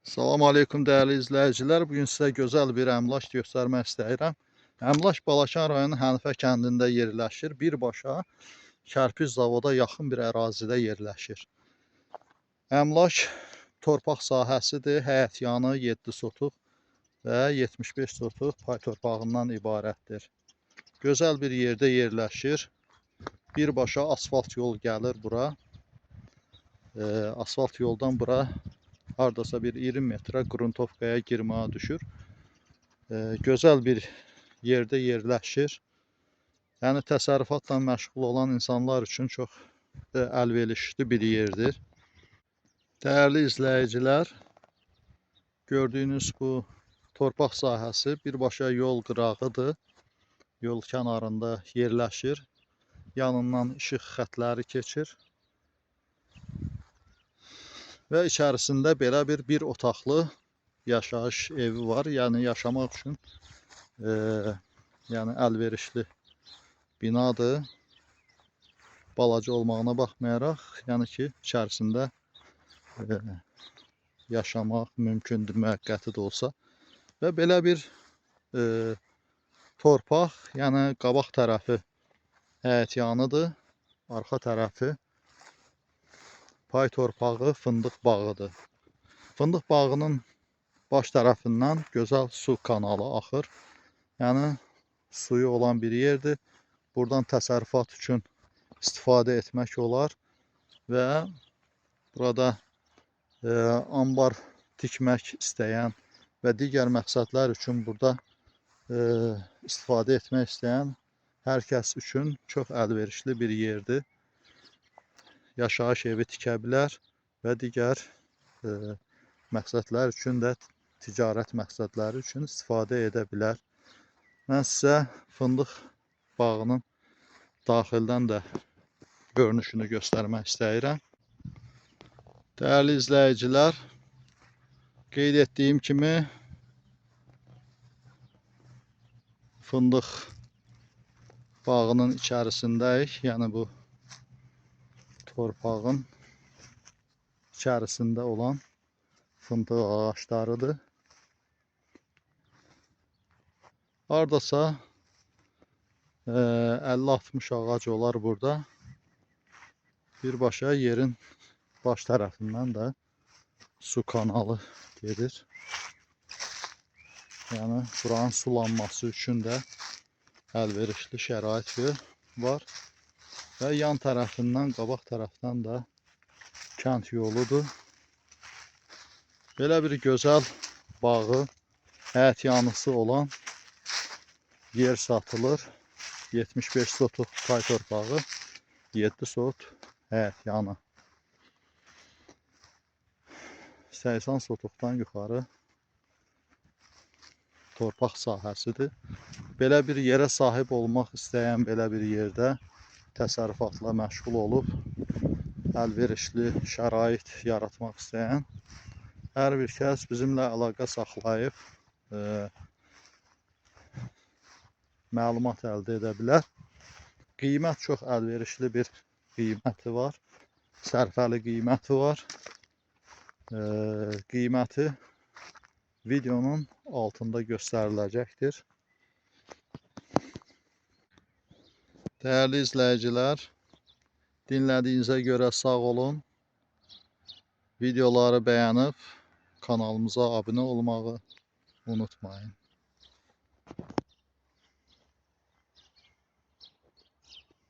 Salam aleykum dəyərli izləyicilər. Bugün sizə gözəl bir əmlak göstərmək istəyirəm. Əmlak Balakən rayonu Hənifə kəndində yerləşir. Birbaşa kərpic zavoda yaxın bir ərazidə yerləşir. Əmlak torpaq sahəsidir. Həyətyanı 7 sotuq və 75 sotuq pay torpağından ibarətdir. Gözəl bir yerdə yerləşir. Birbaşa asfalt yol gəlir bura. Asfalt yoldan bura hardasa bir 20 metrə qruntovkaya girməyə düşür. Gözəl bir yerdə yerləşir. Yəni təsərrüfatla məşğul olan insanlar üçün çox əlverişli bir yerdir. Dəyərli izləyicilər, gördüyünüz bu torpaq sahəsi birbaşa yol qırağıdır. Yol kənarında yerləşir. Yanından işıq xətləri keçir. Və içərisində belə bir otaqlı yaşayış evi var. Yəni yaşamaq üçün yəni əlverişli binadır. Balaca olmağına baxmayaraq, yəni ki, içərisində yaşamaq mümkündür, müvəqqəti də olsa. Və belə bir torpaq, yəni qabaq tərəfi həyətyanıdır, arxa tərəfi pay torpağı fındıq bağıdır. Fındıq bağının baş tərəfindən gözəl su kanalı axır. Yəni suyu olan bir yerdir. Buradan təsərrüfat üçün istifadə etmək olar və burada ambar tikmək istəyən və digər məqsədlər üçün burada istifadə etmək istəyən hər kəs üçün çox əlverişli bir yerdir. Yaşayış evi tikə bilər və digər məqsədlər üçün də, ticarət məqsədləri üçün istifadə edə bilər. Mən sizə fındıq bağının daxildən də görünüşünü göstərmək istəyirəm. Dəyərli izləyicilər, qeyd etdiyim kimi fındıq bağının içərisindəyik. Yəni bu torpağın içərisində olan fındıq ağaclarıdır. Hardasa 50-60 ağac olar burada. Birbaşa yerin baş tərəfindən də su kanalı gedir. Yəni buranın sulanması üçün də əlverişli şərait var. Və yan tərəfindən, qabaq tərəfdən də kənd yoludur. Belə bir gözəl bağı, həyətyanısı olan yer satılır. 75 sotuq pay torpağı, 7 sot həyətyanı. 80 sotuqdan yuxarı torpaq sahəsidir. Belə bir yerə sahib olmaq istəyən belə bir yerdə təsərrüfatla məşğul olub, əlverişli şərait yaratmaq istəyən hər bir kəs bizimlə əlaqə saxlayıb məlumat əldə edə bilər. Qiymət çox əlverişli bir qiyməti var. Sərfəli qiyməti var. Qiyməti videonun altında göstəriləcəkdir. Dəyərli izləyicilər, dinlədiyinizə görə sağ olun. Videoları bəyənib kanalımıza abunə olmağı unutmayın.